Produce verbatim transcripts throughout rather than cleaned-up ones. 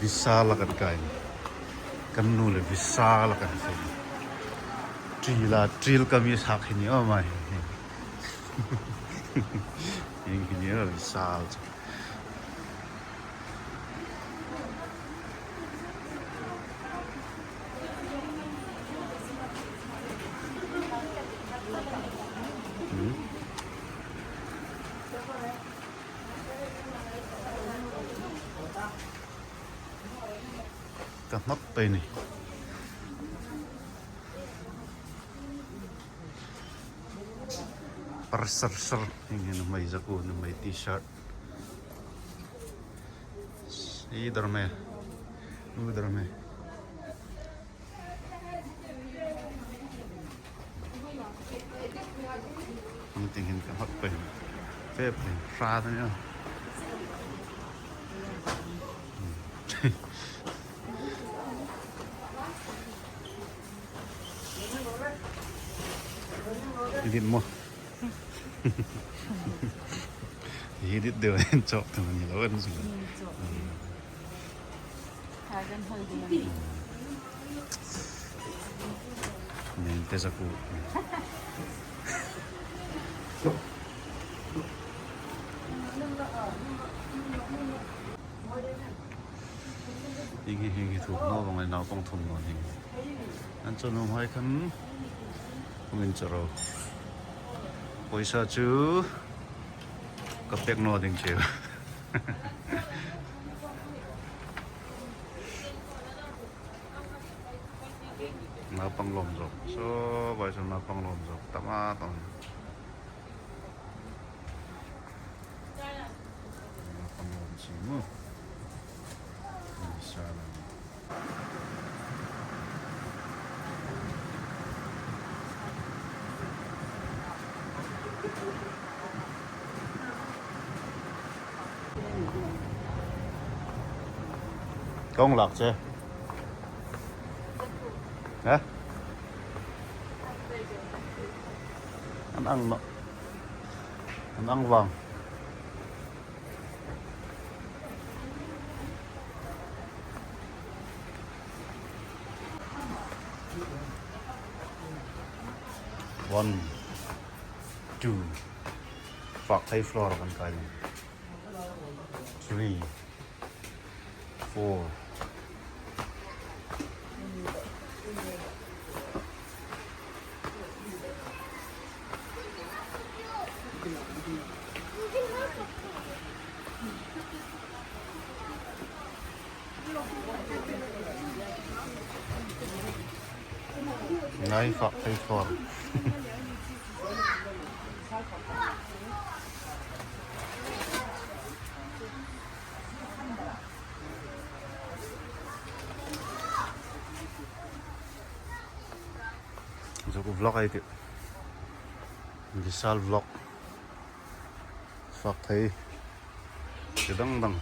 Vishal-a kan kai. Kan nu le Vishal-a kan kai. Ṭil a, ṭil ka mi sak hi ni aw mai. Hieng hi ni aw Vishal chu. Hmm. Ka hmak pei ni. Par sar sar, hieng hin nuhmei zakuo, nuhmei T-shirt. Hi dar me. U dar me. Hung ting hin ka hak pei. Fe pei, hrat a nih. Edit maw. Edit deu en chawk tu ni lo en sung. Tha kan hoi ding a ni. Nen te zakuo. Hieng hi, hieng hi thuk naw vong a ni, naupang thum naw hieng hi. An chaw nuom hai khan hung inchaw ro. Pawisa chu ka pek naw ding cheu. Naupang lawm zawk. Saw, vai saw naupang lawm zawk. Tam a tam. Naupang lawm si mu. Ni sa la. Kong lak che. Ha? An ang no. An ang vang. One, two. Fak thei floor kan kai. Three, four. Ngai fak thei floor. Zakuo vlog ei tih. Vishal vlog. Fak thei. Ti dang dang.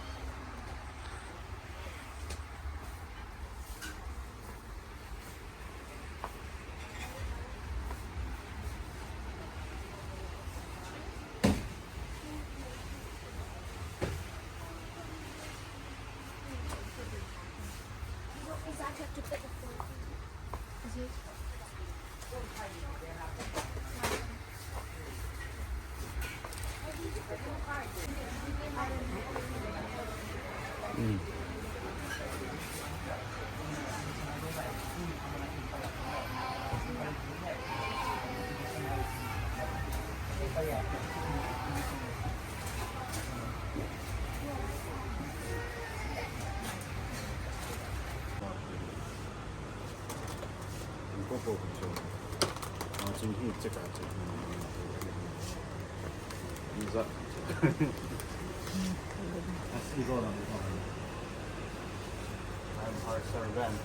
I'm her servant.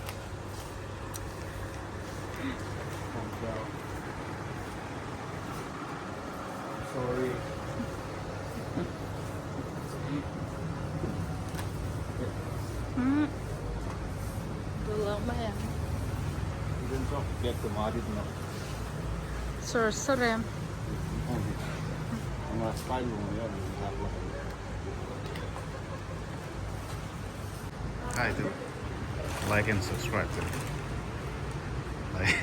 Sorry. Hmm. Dulawk ma em? Dulawk, get to married now. Sir, sir em. Ang last time mo yun, ang hapon. Hi, too. Like and subscribe, too. Like.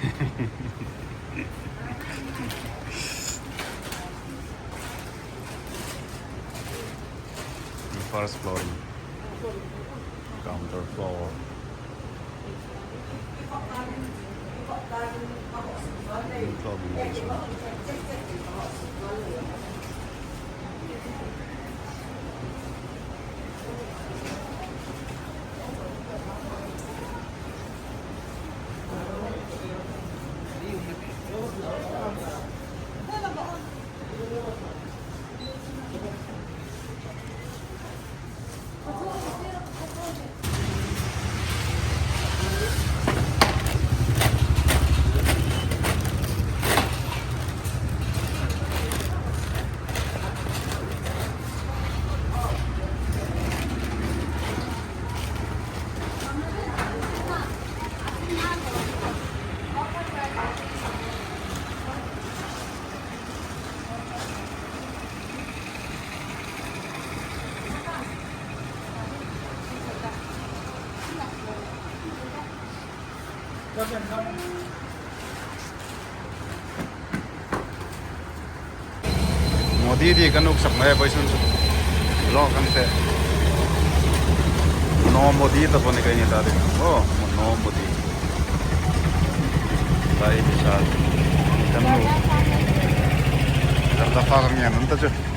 First floor. Counter floor. Modi ti kan uksak mai position chu. Lo kan te. No Modi ta pawh ni kai ni ta de. Oh, no Modi. Tai ni sa. Kan nu. Kan ta fa kan ngen an ta chu.